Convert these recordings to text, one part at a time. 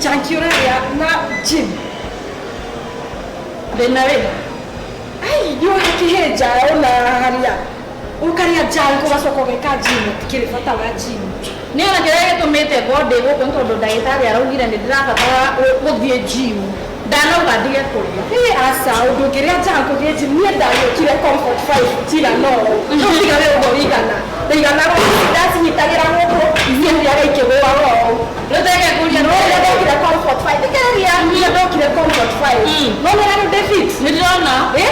Junk ũrarĩa na gym. Ndĩna wĩra. Ai, nĩ ũgakĩhĩnja ona haria. Ũkarĩa junk ũgacoka ũgeka gym, ũtikĩrĩ bata wa gym. Nĩ ona kĩrĩa gĩtũmĩte ngorwo ndĩ gũkũ nĩ tondũ ndagĩtarĩ araugire nĩ ndĩrabatara gũthiĩ gym. Ndanauga ndige kũrĩa. Ĩ aca, ũndũ ũngĩrĩa junk ũthiĩ gym, niĩ ndagĩũkire Comfort 5 njigana ũũ. Rĩu tiga we ũguo wĩigana. Ndaiganaga ũũ, ndacinyitagĩra gũkũ, ciathiaga ikĩgũaga ũũ. Rĩu teke ngũrie No rĩrĩa ndokire Comfort 5, thikĩrĩria, rĩrĩa ndokire Comfort 5, no nĩ rĩu ndĩ fit. Nĩ ndĩrona. Ĩ?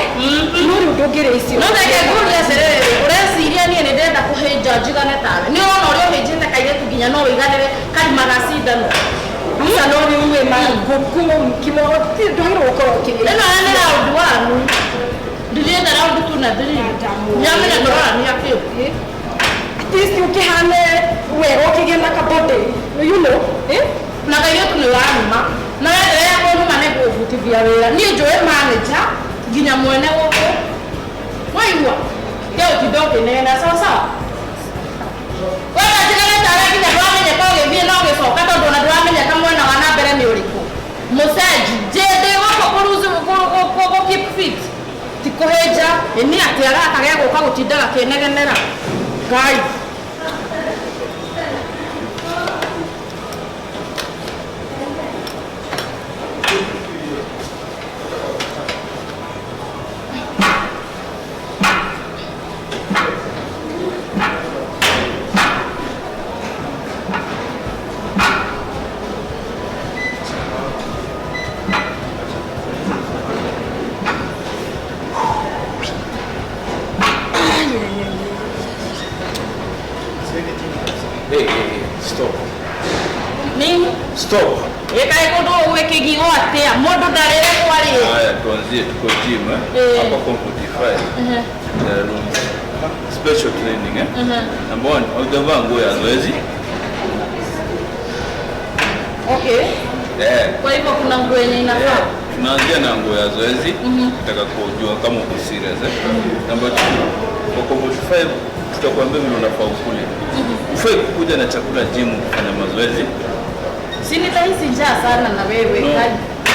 No rĩu ndũngĩrĩa icio. No teke ngũrie atĩrĩrĩ, ũreciria niĩ nĩ ndĩrenda kũhĩnja njigane tawe? Nĩ ũrona ũrĩa ũhĩnjĩte kairĩtu nginya no ũiganĩre karima ga cindano. Aca, no rĩu wĩ ma ngũkũ, mũkimo, ndwagĩrĩirwo gũkorwo ũkĩrĩa. Ĩno nĩ round 1. Ndithiĩte round 2 na 3. Ndiramenya tũrorania kĩ. At least ũkĩhane wega, ũkĩgĩe na kabody, you know, eh? Na kairĩtu nĩ ũranuma. Na wenderea kũnuma nĩ ngũgũbutithia wĩra. Niĩ njũĩ manager nginya mwene gũkũ. Waigua? Ke ũtinda ũkĩnegena sawa sawa. Wewe njigane tawe nginya ndũramenyeka ũgĩthiĩ na ũgĩcoka tondũ ona ndũramenyeka mwena wa na mbere nĩ ũrĩkũ. Mũcenji, njĩ ndĩ gũkũ kũ keep fit. Ti kũhĩnja, nĩ atĩa gaka gegũka gũtinda gakĩnegenera. Ngai. Hey, hey, hey, stop. Nini? Stop. Ĩkaĩ kũndũ gwĩkĩgigo atĩa? Mũndũ ndarĩre kwarĩ. Haya, tuanzie, tuko gym eh? Hapa Comfort 5. Room. Special training eh? Number 1, hujavaa nguo ya zoezi. Okay. Kwa hivyo kuna nguo yenye inafaa. Tunaanzia na nguo ya zoezi, ukitaka kujua kama uko serious eh. Number 2, kwa Comfort 5 tutakwambia vile unafaa ukule. Ufai kukuja na chakula gym kufanya mazoezi. Si nitahisi njaa sana na wewe. No,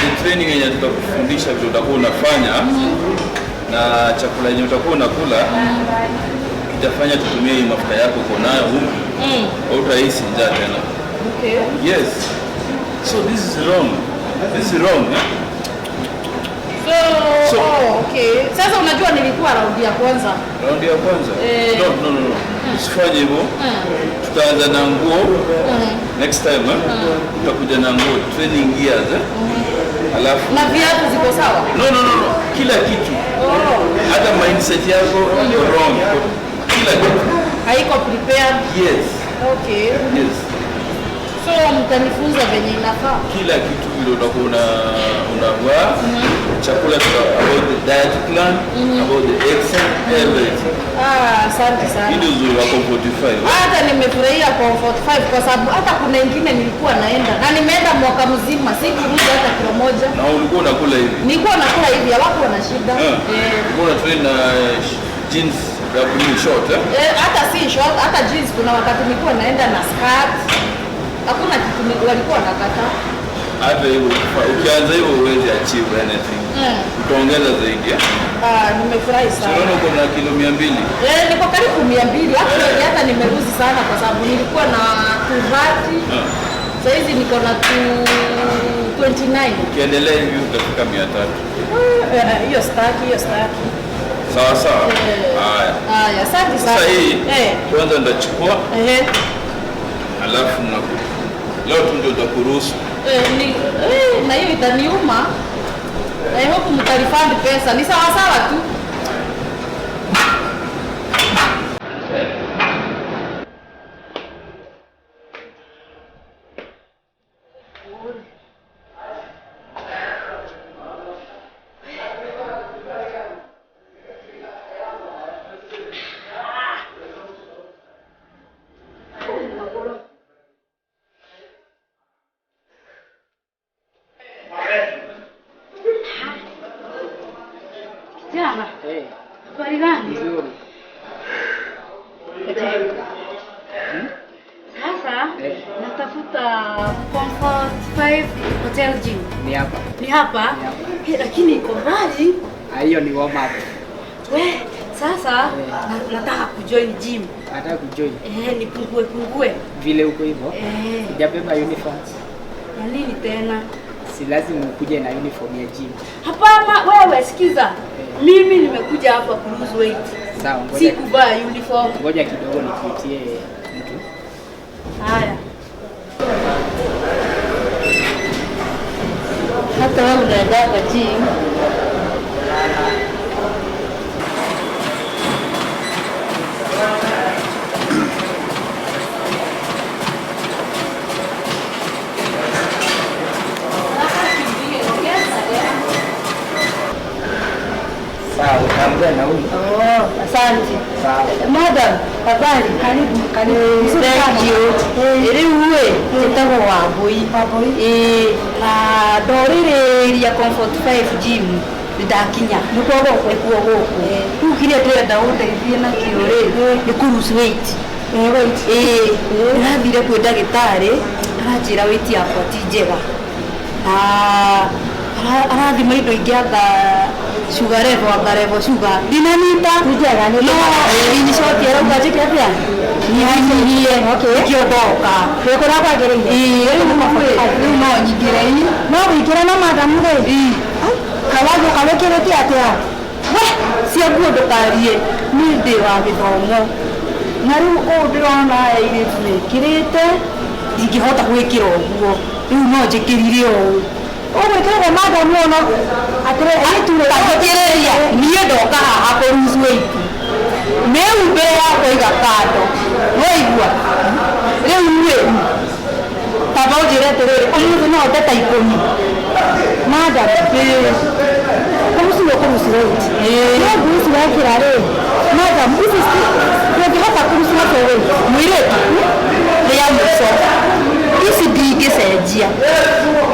the training yenye tutakufundisha vile utakuwa unafanya na chakula yenye utakuwa unakula itafanya tutumie hii mafuta yako uko nayo humu. Hautahisi njaa tena. Okay. Yes. So this is wrong. This is wrong. Eh? So, oh, okay. Sasa unajua nilikuwa raundi ya kwanza. Raundi ya kwanza? No, no, no, no. Usifanye hivyo. Tutaanza na nguo. Next time eh? Tutakuja na nguo, training gears eh? Alafu na viatu ziko sawa? No, no, no, no. Kila kitu. Hata mindset yako iko wrong. Kila kitu. Haiko prepared. Yes. Okay. Yes. So mtanifunza venye inafaa. Kila kitu vile utakuwa unavaa, chakula about the diet plan, about the exercise, everything. Asante sana. Hii ndio uzuri wa Comfort 5. Hata nimefurahia Comfort 5 kwa sababu hata kuna ingine nilikuwa naenda na nimeenda mwaka mzima sikurudi hata kilo moja. Na ulikuwa unakula hivi? Nilikuwa nakula hivi, hawakuwa na shida. Ulikuwa una train na jeans ya blue short eh? Hata si short, hata jeans kuna wakati nilikuwa naenda na skirt. Hakuna kitu walikuwa wanakataa. Hata hivyo ukianza hivyo huwezi achieve anything. Utaongeza zaidi. Nimefurahi sana. Unaona uko na kilo 200? Niko karibu 200. Actually hata nimeruzi sana kwa sababu nilikuwa na 230. Sasa hizi niko na 229. Ukiendelea hivi utafika 300. Hiyo staki, hiyo staki. Sawa sawa. Haya. Haya, asante sana. Sasa hii kwanza nitachukua. Alafu leo tu ndio utakuruhusu. Na hiyo itaniuma. I hope mtarifund pesa. Ni sawa sawa tu. Kijana. Habari gani? Nzuri. Sasa natafuta Comfort 5 Hotel Gym? Ni hapa. Ni hapa? Ni hapa. Hey, lakini iko mbali. Ah, hiyo ni warm up. We, sasa nataka kujoin gym. Nataka kujoin. Eh, nipungue pungue. Vile uko hivyo. Eh, Hujabeba uniform. ya nini tena? Si lazima ukuje na uniform ya gym. Hapana, wewe sikiza. Mimi nimekuja hapa ku lose weight. Sawa, ngoja. Si kuvaa uniform. Ngoja kidogo nikuitie mtu. Haya. Hata wewe unaendaga gym? Sawa, utaongea na huyu. Oh, asante. Sawa. Madam, habari? Karibu, karibu. Thank you. Rĩu ĩ, njĩtagwo Wambui. Ĩĩ, na ndorĩrĩria Comfort 5 Gym nĩndakinya. Nĩkuo gũkũ? Nĩkuo gũkũ. Rĩu kĩrĩa ndĩrenda ũndeithie nakĩo rĩ, nĩ kũ lose weight. Eh, wait. Ĩĩ, ndĩrathire kwĩ ndagĩtarĩ, aranjĩra weight yakwa ti njega. Na arathima indo ingĩ anga sugar level, anga level sugar. Ndinanita. Nĩ njega, nĩ No, in short arauga njĩke atĩa? Nyihanyihie. Okay. Nĩkĩo ndoka. Wĩ kũrĩa kwagĩrĩire? Ĩĩ, rĩu no nyingĩre ii. No wĩingĩre na madam rĩ. Kawagũka wĩkĩrĩte atĩa? We, cia nguo ndũkarie, niĩ ndĩ wa gĩthomo. Na rĩu ũũ ndĩrona aya airĩtu mekĩrĩte, ndingĩhota gwĩkĩra ũguo. Rĩu no njĩkĩrire ũũ. Ũgwĩkĩrĩrwo madam ona atĩrĩ airĩtu rĩ. Tathikĩrĩria, niĩ ndoka haha kũ lose weight. Mĩhumbĩre yakwa iga kando. Waigua? Rĩu rĩ, tamba ũnjĩre atĩrĩrĩ, ũmũthĩ no hote ta 10. Madam. Kũruci nĩ kũruci weight. No nguo ici wekĩra rĩ, madam, ici ndũngĩhota kũruci nacio weight. Mũirĩtu, rĩa mũico. Ici ndingĩcenjia.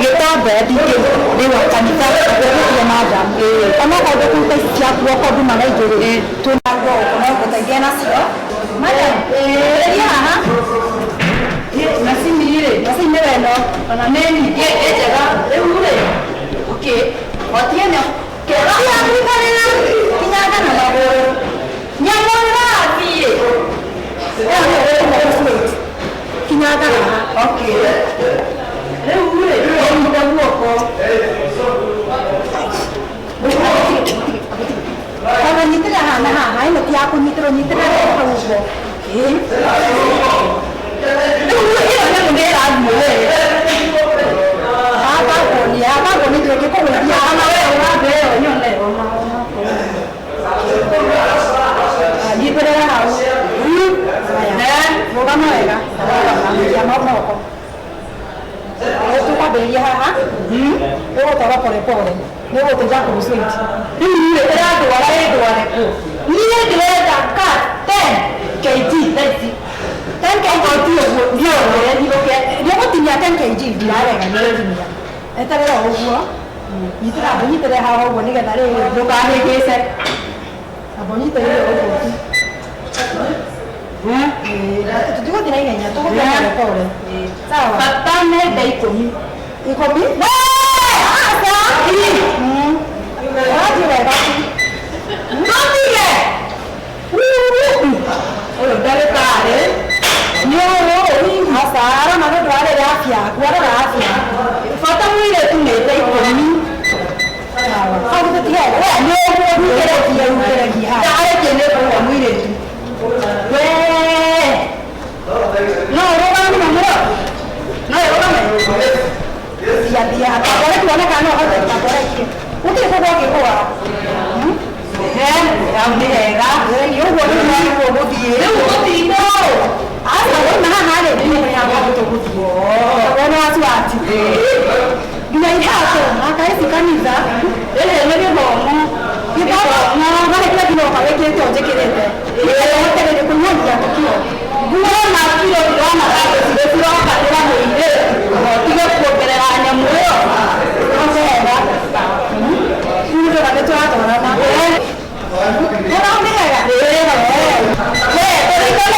Gĩtambaya ndingĩrĩwa kanitha. Ũgũthiĩ madam. Onokorwo ndũkũruta ici ciaku okorwo nduma na ingĩ rĩ, twĩna nguo gũkũ no ngũteithie nacio. Madam, ĩrĩria haha. Macini rĩ, Macini nĩwe ĩno. ona nĩ nyingĩ ĩ njega. Rĩu rĩ, okay, otieno. Tiga kũikarĩra, kinyanga na magũrũ. Nyamũ ĩrathiĩ. Ĩyo nĩyo ĩgũtũma ũ lose weight. Kinyanga haha. Okay. Rĩu rĩ, ũnyite guoko. Ona nyitĩrĩra haha na haha, ĩno ti ya kũnyitĩrwo, nyitĩrĩra hau ũguo. Rĩu ĩyo nyamũ nĩ ĩrathiĩ we. Haha nguonie, haha nguonie ndĩngĩkũgũithia. Ona we ũrambe ĩyo nyone. Ona ona. Nyitĩrĩra hau. Rũgama wega. Rũgama moko. Tũkwambĩrĩria haha. Ũgũtwara pole pole. Nĩ ũgũteithia kũ lose weight. Rĩu rĩ, ĩrandwara ĩndware kũ? Niĩ ndĩrenda ka 10 kg thaa ici. 10 kg. Ti ũguo, ndiorore ndigũke. Nĩũgũtinia 10 kg ndirarega nĩũgũtinia. Eterera o ũguo. Nyitĩra amba ũnyitĩrĩre haha ũguo nĩgetha rĩrĩ Ndũkahĩngĩce. Amba ũnyitĩrĩre ũguo tu. Tũtigũthiĩ na ihenya, tũgũthiĩ pole pole. Sawa. Bata nenda 10. 10? Aca. Ũrathiĩ wega. Ndũtige. Ũyũ ndagĩtarĩ. Nĩ ũyũ. Aca, arona nĩ ũndũ wa rĩrĩ afya yaku, arora afya yaku. Bata mũirĩtu nenda 10. Sawa. Hau githĩ ti hega? We nĩ ũguo Ũkeregie, ũkeregie haha. Ndarĩkie nĩ kũgwa mũirĩtu. We. No ũrũgame na mũro. No ũrũgame. Thia, thia. Tambore tuone kana no ũhote, tambore. Gũtirĩ kũgwa ũngĩgũa. Hau nĩ hega. Ĩĩ, ũguo nĩguo gũthiĩ. Rĩu gũtindwo. Aca, wauma haha rĩ, nĩ kũrĩa tũgũthiĩ. Wona wasiwasi. Nginya iratũ, aka ici kanitha. Ĩrĩ nĩ gĩthomo. Gĩthomo, marĩ kĩrĩa nginya ũka wĩkĩrĩte ũũ njĩkĩrĩte. Nĩgetha ũhote rĩrĩ kũnyihanyihia tũkiro. Nguona kiro ndĩrona handũ cirĩ cirokanĩra mũirĩtu. Ũtige kuongerera nyamũ ĩyo. Hau nĩ hega. Rĩu ndĩrona nĩ tũratwarana. Wona hau nĩ hega? We, ũrĩkana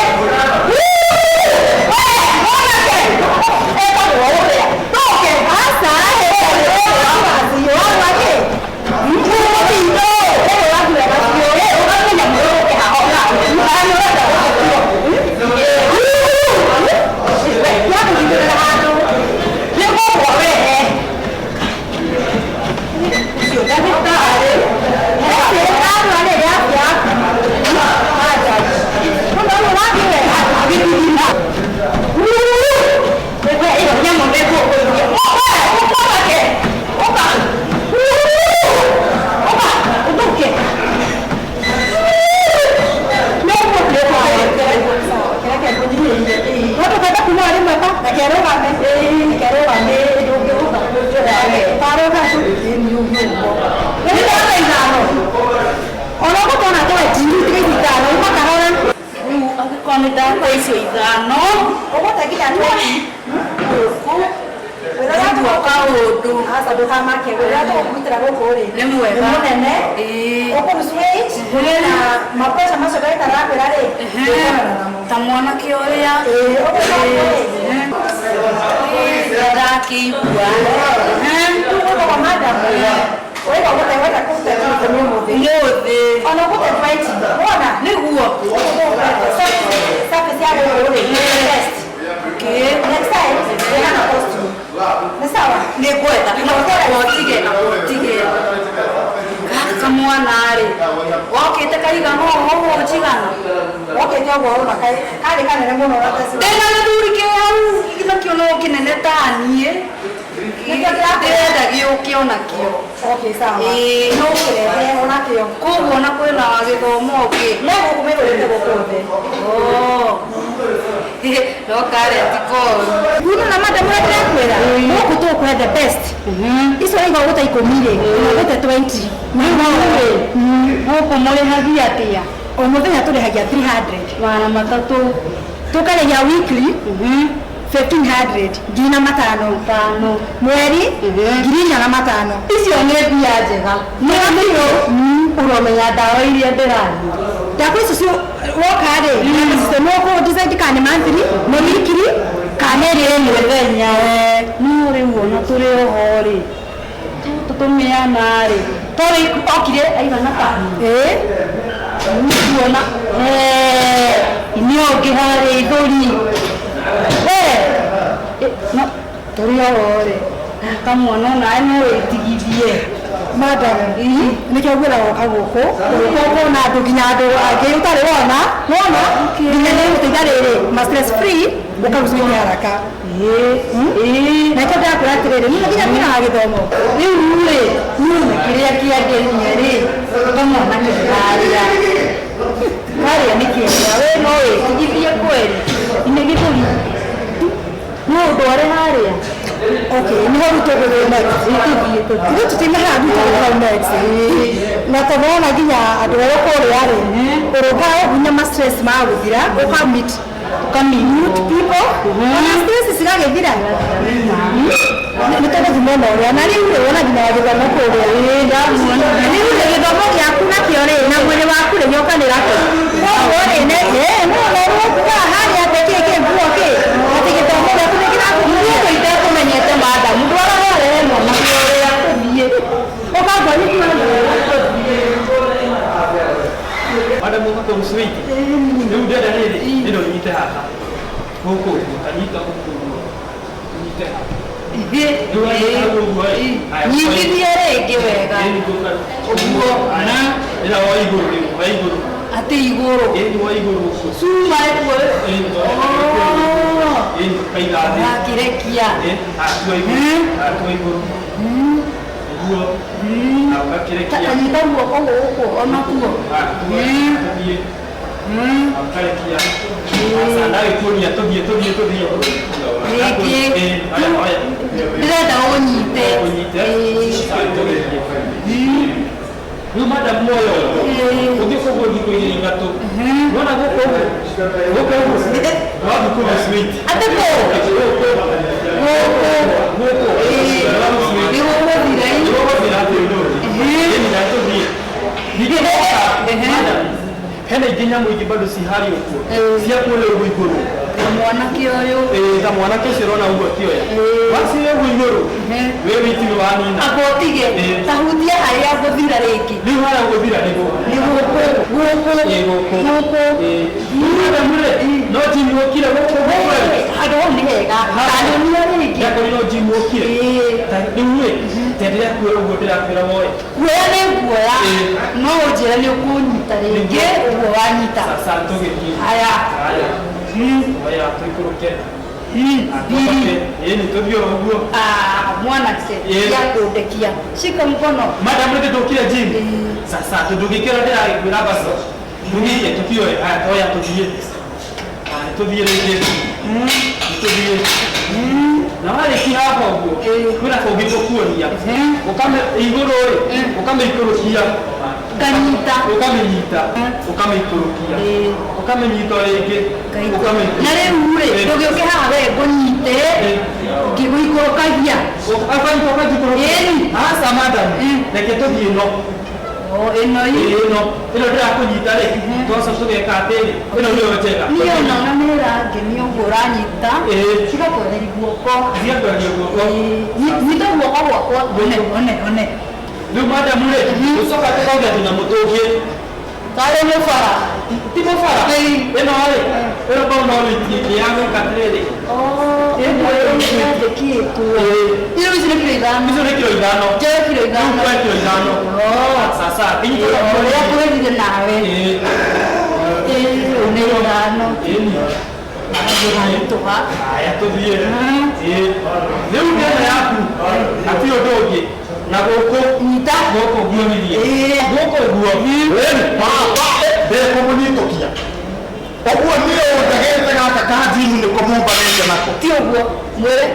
nĩ ndakwa icio ithano Ũgũte nginya 20. Ndaigua kaũndũ Aca ndũkamake wĩra tũgũkũrutĩra gũkũ rĩ Nĩ mwega. Nĩ mũnene Ĩĩ. ũkũrusu weight na mapressure macio ndagĩtarĩ arakwĩra rĩ ndũkonana namo. Ta mwanake ũrĩa Ĩĩ, ũguo rĩ ndakĩigua rĩu gwĩtagwo madam ũreka gũte wenda kũruta ikũmi ũmũthĩ ũmũthĩ ona ũgũte 20 wona nĩguo Service ya gũkũ rĩ best. Okay. Next time wĩna na costume nĩ sawa. Nĩ ngwetha otige otige gaka kamwana rĩ okĩte kaigana ũũ njigana Wokĩte ũguo ũrona karĩ kanene mũno na ndĩna gĩthuri kĩ hau nakĩo no kĩnene ta niĩ Nĩkĩo ndĩrakwĩra. ndĩrenda gĩũke onakĩo. Okay, sawa. Ĩĩ. No ũkĩrehe onakĩo. Koguo ona kwĩna gĩthomo kĩ No gũkũ mĩgũrĩte gũkũ thĩ. No kareti koru. Kuno na madam ũrĩa ndĩrakwĩra gũkũ tũkũhe the best. Icio ũraiga ũgũte ikũmi rĩ ũgũte 20. Rĩu rĩ gũkũ mũrĩhagia atĩa? O mũthenya tũrĩhagia 300. 300. Tũkarĩhia weekly 1500 4,500. Tano. Mweri 4,500. Icio nĩ mbia njega. Nĩ biũ ũromenya ndawa iria ndĩranyua. Ndawa icio cio woka rĩ no kũ decide kana nĩ monthly nĩ weekly kana nĩ Nĩ mũthenya. No rĩu ona tũrĩ oho rĩ tũtũmĩana rĩ tondũ okire aigana ta Ĩĩ. kuona nĩ ũngĩ harĩa ithũri no tũrĩ oho rĩ kamwana onawe no wĩtigithie. Madam nĩkĩo ngwĩra woka gũkũ ũkona andũ nginya andũ angĩ ũtarĩ wona wona nginya nĩ gũteithia rĩrĩ ma stress free ũkarucio haraka. Ĩĩ. Na nĩkĩo ndĩrakwĩra atĩrĩrĩ nĩ nginya kwĩna gĩthomo. Rĩu rĩ niĩ kĩrĩa kĩangenia rĩ kamwana ke harĩa harĩa nĩ kĩega we no wĩtigithie kweri nĩ gĩthũri no ũndware harĩa. Okay, nĩho rĩu tũgũthiĩ next. Tũthiĩ tũthiĩ. Ithuĩ tũtiuma haha rĩu tũgũthiĩ hau next. Na tondũ wona nginya andũ erũ kũrĩa rĩ ũrũka nginya ma stress magũthira ũka meet Ũka-meet. people ona stress cigagĩthira. Nĩ tũgũthiĩ mwena ũrĩa na rĩu rĩ wona nginya gĩthomo kũrĩa. Rĩu rĩ gĩthomo gĩaku nakĩo rĩ na mwĩrĩ waku rĩ gĩokanĩra kũ. Koguo rĩ nĩ no na ũkuga harĩa atĩ kĩ kĩ nguo kĩ atĩ gĩthomo gĩaku nĩ kĩrakũhutia. Gũkũ itekũmenyete madam ndwara harĩa he mwanake ũrĩa tũthiĩ. Ũkangwa nĩ Madam ũka kũrusu weight. Rĩu ndĩrenda rĩrĩ ĩno nyite haha gũkũ ũguo tanyita gũkũ ũguo nyite haha. Rĩu wanyita hau ũguo ĩ haya Nyitithie rĩngĩ wega. Ĩĩ nĩguo Ũguo. Haya ĩra wa igũrũ rĩu wa igũrũ. Atĩ igũrũ. Ĩĩ nĩ wa igũrũ ũguo. Cuma ĩkuo. Ĩĩ nĩ wa ĩĩ nĩ ũkaiga thĩ. Ũrakĩrekia. Ĩĩ hatua igũrũ hatua igũrũ ũguo na ũgakĩrekia. Tanyita guoko gũkũ onakuo. Tũthiĩ ũkarekia. Aca ndagĩkuonia tũthiĩ tũthiĩ tũthiĩ. Rĩngĩ. Ĩĩ oya oya. Ndĩrenda ũnyite. Ũnyite. Ĩĩ. Rĩu madam moyo ũthiĩ kũguo thikũ igĩrĩ ithatũ wona gũkũ ũguo gũkũ ũguo wathiĩ kũrĩa sweet. Atĩ kũ? Gũkũ Gũkũ. gũkũ Ĩĩ. Nĩ gũgũthira nĩ gũgũthira atĩ ĩni na tũthiĩ ningĩ woka madam hena ingĩ nyamũ ingĩ bado ci harĩa ũguo cia kũrĩa ũguo igũrũ. Ta mwanake ũyũ. Ĩĩ ta mwanake ũcio ũrona ũguo akĩoya waciria ũguo igũrũ wĩ witi nĩ wanina. Amba ũtige Ĩĩ. ta hutia harĩa ngũthira rĩngĩ. Rĩu harĩa ũgũthira nĩ gũkũ. Nĩ gũkũ gũkũ Ĩĩ gũkũ. Gũkũ. Ĩĩ madam rĩ no jimu ũkire gũkũ gũkũ rĩ. Handũ hau nĩ hega. Tanyonia rĩngĩ. Ndakorire no jimu ũkire. Ĩĩ. Ta rĩu rĩ te ndĩrakwĩra ũguo ndĩrakwĩra woe. Kuoya nĩ nguoya Ĩĩ. no ũnjĩre nĩ ũkũnyita rĩngĩ ũguo wanyita. Sasa tũgĩthiĩ. Haya. Haya. Oya tũikũrũke. Mbiri. Ĩĩ nĩ tũthiĩ oro ũguo. Mwanake Ĩĩ. ya kũndekia. Shika mkono. Madam rĩ tũkire gym. Sasa tũndũgĩkĩra ndĩrakwĩra basi. Ndũgĩke tũkioe. Haya toya tũthiĩ. Haya tũthiĩ rĩngĩ. Tũthiĩ. Na warĩkia haha ũguo kwĩna kũngĩ ngũkuonia. Ũkame igũrũ rĩ ũkamĩikũrũkia. Nganyita. Ũkamĩnyita, ũkamĩikũrũkia. Ũkamĩnyita o rĩngĩ, ũkamĩikũrũkia. Na rĩu rĩ, ndũgĩũke haha we ngũnyite ngĩgũikũrũkagia. Ũkanyita ũkanjikũrũkia. Ĩni. Aca madam, reke tũthiĩ ĩno. O ĩno Ĩĩ, ĩno ĩno ndĩrakũnyita rĩ, twacoka tũgeka atĩrĩ, ĩno nĩyo njega. Niĩ ona nĩ ĩrangenia ũguo ũranyita. Ĩĩ. Tiga kweheria guoko. Tiga kweheria guoko. Nyita guoko gwakwa. One one one. Rĩu madam rĩ, tũcoka tũkauga tũnyamũ tũngĩ. Tarĩ mũbara. Ti mũbara. Ĩno rĩ, ĩno bau no wĩitie ya gwĩka atĩrĩrĩ. Ĩno yandĩkĩtwo. Icio ici nĩ kiro ithano. Icio nĩ kiro ithano. Njoe kiro ithano. Rĩu kwe kiro ithano. Sasa, Ĩĩ, ũrĩa kwĩrire nawe. Ĩĩ, nĩ ithano. Tũha. Haya tũthiĩ. Ĩĩ. Rĩu mĩena yaku hatirĩ ũndũ ũngĩ. Na gũkũ nyita gũkũ nguonithie. Gũkũ ũguo. Baba ndekũmũnyitũkia. Ũguo niĩ ũnjagĩte gaka ka njimu nĩko mũmbanĩte nako. Ti ũguo mwĩre.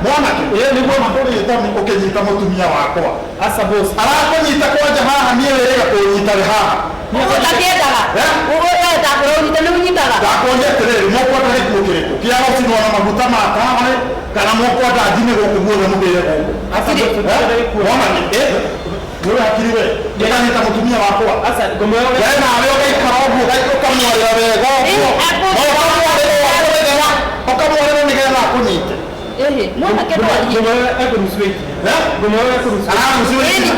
Mwanake nĩguo ndũrĩ thoni ũkĩnyita mũtumia wakwa. Aca boss. Arakũnyita kwanja haha niĩ wĩrĩga kũnyita rĩ haha. Ũtakĩendaga. Ũguo ndakwĩra ũnyite nĩ ũnyitaga. Ndakuonia atĩrĩrĩ, mũkwenda gĩkuũ kĩrĩkũ? Kĩa gũcinwo na maguta ma tawa rĩ, kana mũkwenda njine gũkũ guothe mũgĩre gũkũ? Mwanake, nĩ ũrakiri we, ndĩranyita mũtumia wakwa. We nawe ũgaikara ũguo ũkamwarĩra wega ũguo. No ũkamwarĩra ũkamwarĩra ũkamwarĩra nĩgetha akũnyite. Ĩhĩ, mwanake ndwarie. Araruciwĩti.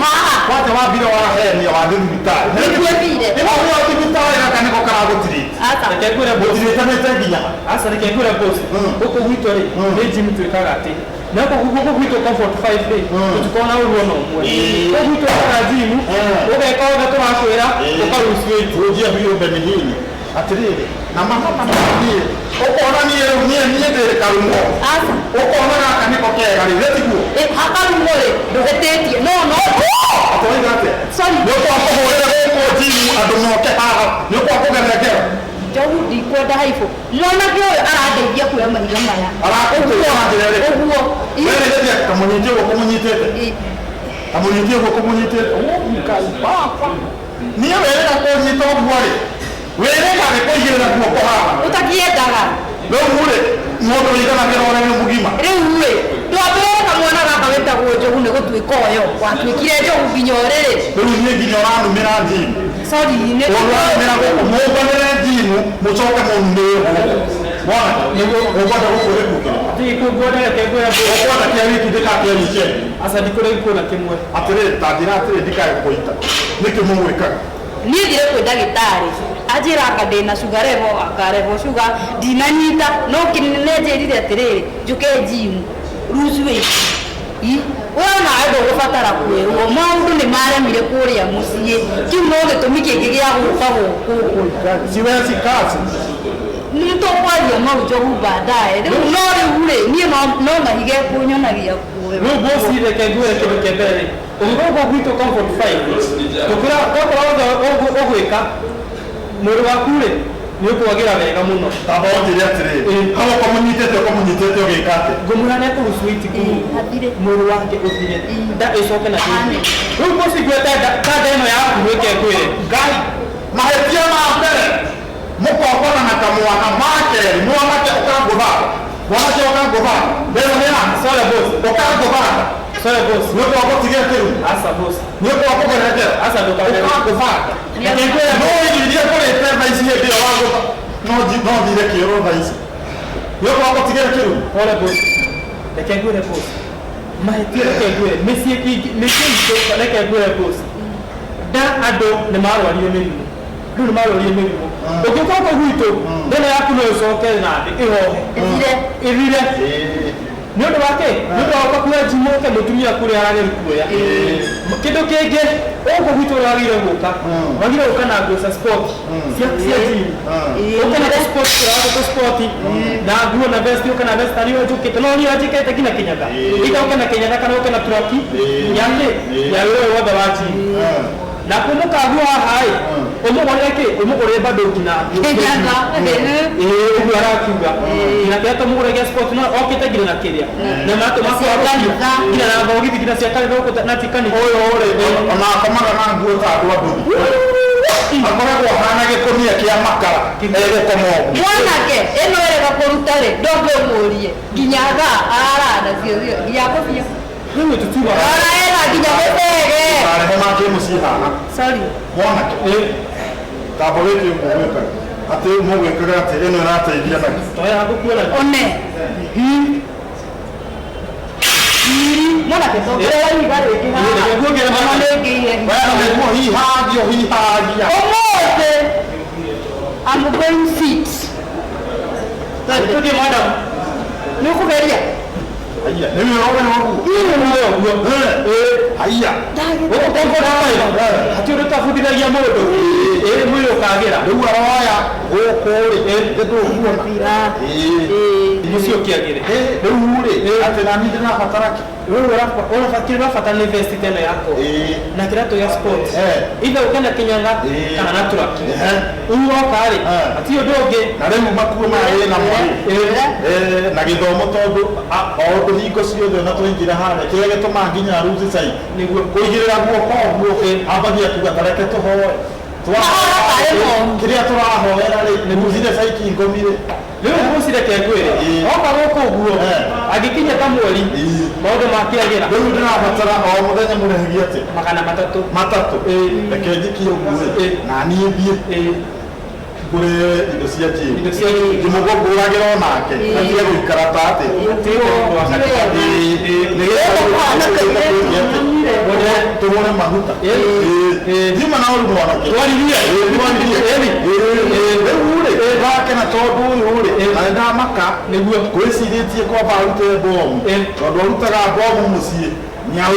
Kwanja wambire warahenia wathiĩ thibitarĩ. Nĩkuo thire. Ĩno nĩyo thibitarĩ gaka nĩko karagũtirĩte. Aca. Reke ngwĩre boss. Gũtirĩtanĩte nginya. Aca reke ngwĩre boss. Gũkũ gwitũ rĩ, nĩ gym twĩkaga atĩ. Na gũkũ gwitũ Comfort 5 rĩ, tũtikoragwo na ũru ona ũmwe. Gũkũ gwitũ wĩkaga gym, ũgeka ũrĩa tũrakwĩra, ũkaruci weight. Rũnjia biũ Benihini. Atĩrĩrĩ, na mahama niĩ, ũkona niĩ rĩu niĩ niĩ ndĩrĩ karumo. Aca. Ũkona gaka nĩko kega rĩ, gĩtiguo. Ĩ, hakarumo rĩ, ndũhĩtĩtie. No no. Atũiga atĩa? Sorry. Nĩ ũkwa kũhũrĩra gũkũ gym andũ moke haha, nĩ ũkwa kũgerera ngero. Njogu ndikwenda haibũ. Mwanake ũyũ arandeithia kuoya mahiga maya. Arakũteithia na njĩra ĩrĩkũ? Ũguo. We rĩrĩa kamũnyitie ũguo kũmũnyitĩte. Kamũnyitie ũguo kũmũnyitĩte. Ngai baba. Niĩ wĩrĩga kũnyita ũguo rĩ, wĩrĩga nĩ kũigĩrĩra guoko haha. Ũtakĩendaga. Rĩu rĩ, mũndũ ũiganagĩra ũrĩa nĩ mũgima. Rĩu rĩ, ndwambĩrĩre kamwana gaka wĩtagwo Njogu nĩ gũtuĩka ũyũ. Watuĩkire Njogu nginya ũrĩrĩ. Rĩu niĩ nginya ũranumĩra njimu. Sorry, nĩ Ũranumĩra gũkũ, mũmbanĩre njimu, mũcoke mũnumĩre gũkũ. Mwana, nĩguo ũkwenda gũkũ gĩkuũ kĩrĩkũ? Ndikuona reke ngwĩre boss. Ũkwenda kĩa wiki ndĩka kĩa weekend? Aca ndikũrĩa gĩkuũ na kĩmwe. Atĩrĩrĩ, ta njĩra atĩrĩrĩ ndikae gũkũita. Nĩkĩ mũgwĩkaga? Niĩ thire kwĩ ndagĩtarĩ anjĩra anga ndĩna sugar level, anga level sugar ndinanyita, no kĩnene njĩrire atĩrĩrĩ njũke gym lose weight. We onawe ndũgũbatara kwĩrwo, maũndũ nĩ maremire kũrĩa mũciĩ, kĩu no gĩtũmi kĩngĩ gĩa gũka gũkũ. Siwezi kazi. Nĩ tũkwaria mau Njogu baadaye. Rĩu no rĩu rĩ, niĩ no mahiga ekũnyonagia kuo. Rĩu boss reke ngwĩre kĩndũ kĩa mbere rĩ, ũngĩkorwo gũkũ gwitũ Comfort 5 tũkwĩra tokorwo ũguo ũgwĩka mwĩrĩ waku rĩ nĩ ũkwagĩra wega mũno. Tamba ũnjĩre atĩrĩrĩ, hau ũkamũnyitĩte ũkamũnyitĩte ũgĩka atĩa? Ngũmwĩra nĩ ekũruci weight Athire. mwĩrĩ wake ũthire, nda ĩcoke na thĩinĩ. Rĩu boss ngwĩte ta nda ĩno yaku reke ngwĩre. Ngai, mahĩtia ma mbere mũkongana na kamwana, ma kerĩ mwanake ũkangũthanga, mwanake ũkangũthanga, mbere nĩ ya Sorry boss. ũkangũthanga. Sorry boss. Nĩ ũndũ wa gũtigia kĩrumi. Aca boss. Nĩ ũndũ wa kũgerera ngero. Aca ndũkagerere. Ũkangũthanga. Reke ngwĩre No irio iria ngũrĩte thaa ici hĩndĩ ĩyo wagũtha, no thire kĩoro thaa ici. Nĩ ũndũ wa gũtigira kĩrumi. Pole boss. Reke ngwĩre boss. Mahĩtia reke ngwĩre, mĩciĩ mĩciĩ itũ reke ngwĩre boss. Nda andũ nĩ marwarire mĩrimũ. Rĩu nĩ marwarire mĩrimũ. Ũngĩũka gũkũ gwitũ, ndona yaku no ĩcoke na thĩ ĩhohe. Ĩthire. Ĩthire. Nĩ ũndũ wa kĩ? Nĩ ũndũ wa gũka kuoya njimu ũke mũtumia kũrĩa arageria kuoya. Kĩndũ kĩngĩ, gũkũ gwitũ ũrĩa wagĩrĩire gũka, wagĩrĩire gũka na nguo cia sport, cia gym. Ũke na tũ-sport, tũratũ tũ-sport, na nguo na vest, ũke na vest, tarĩo njũkĩte, no niĩ njĩkĩrĩte nginya kĩnyatha. Ita ũke na kĩnyatha kana ũke na traki ya kĩ? Ya wĩra ũyũ wothe wa gym. Na kũmũkagua haha ĩ, ũmũgũrĩre kĩ? Ũmũgũrĩre bado nginya nguo. Kĩnyatha. Ĩĩ, ũguo arakiuga. Nginya kĩrĩa tũmũgũre gĩa sport no okĩte nginya na kĩrĩa. Na matũmakwa kanitha. Nginya na thogithi nginya cia kanitha gũkũ na ti kanitha. Ũyũ rĩ, ona akomaga na nguo ta andũ a nduthi. Akoragwo ahana gĩkũnia kĩa makara egũkoma ũguo. Mwanake ĩno ĩrega kũruta rĩ ndũngĩmũrie nginya thaa arara nacio nginya kũbia Rĩu tũtiugaga. ora ena nginya gũtege. Ndarehe make mũciĩ haha. Sorry. Mwanake tamba wĩke ũguo gwĩkaga atĩ mũgwĩkaga atĩ ĩno ĩrateithia nakĩ? Toya hakukuona. One mwanake tongerera ihiga rĩngĩ haha. Reke nguongerere Ona mwanake. nĩngĩire Wee nĩguo hihagia hihagia. ũmũthĩ I'm going fit. Tũthiĩ madam. Nĩ ũkũgeria. Haiya, nĩ wĩra ũrĩa ũguo. Ũguo. Haiya. Gũkũ komfort hatirĩ ũndũ tabundithagia mũndũ. Ĩĩ mwĩrĩ ũkagĩra. Rĩu aroya gũkũ rĩ, nĩndũkuona. Ĩĩ. Mũciĩ ũkĩagĩre. Rĩu rĩ, atĩ nani ndĩrabatara kĩ? Rĩu ũrabatara ũrabatara nĩ vest ta ĩno yakwa. Ĩĩ. Na kĩratũ gĩa sport. Eh. Either ũke na kĩnyanga Ĩĩ. kana na turaki. Ehe. Rĩu woka rĩ, Eh. hatirĩ ũndũ ũngĩ. Na rĩu makuo maya ĩna mo rĩ, na gĩthomo tondũ o ũndũ hingo ciothe ona twaingĩra harĩa kĩrĩa gĩtũmaga nginya ruzi cai Nĩguo. kũigĩrĩra guoko ũguo ambagia kuga ta reke tũhoe. Mahoya tarĩ moru. Kĩrĩa tũrahoera rĩ, nĩ ruzire caiki ngomi rĩ. Rĩu ngũcireke ngwĩre. Ĩĩ. Woka gũkũ ũguo, Eh. angĩkinya ta mweri, Ĩĩ. maũndũ makĩagĩra. Rĩu ndĩrabatara o mũthenya mũrĩhagia atĩa? 300. Matatũ. Ĩĩ. Reke njikie ũguo rĩ, Ĩĩ. na niĩ thiĩ Ĩĩ. ngũre indo cia gym. Indo cia gym. Ngĩmũgũragĩra onake, atige gũikara ta atĩ. Tũgũre maguta. Thiĩ na ũru mwanake. Twaririe. Twaririe. Rĩu rĩ, ndakena tondũ ũyũ rĩ, na nĩndamaka Nĩguo. ngwĩcirĩtie kwamba arute bomu tondũ arutaga bomu mũciĩ nyau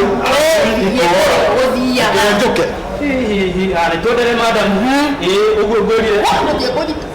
Gũthiaga. Reke njũke. Hihi, arĩ twendere madam. Ĩĩ, ũguo ngwĩrire. Gũthiĩ kũnyita.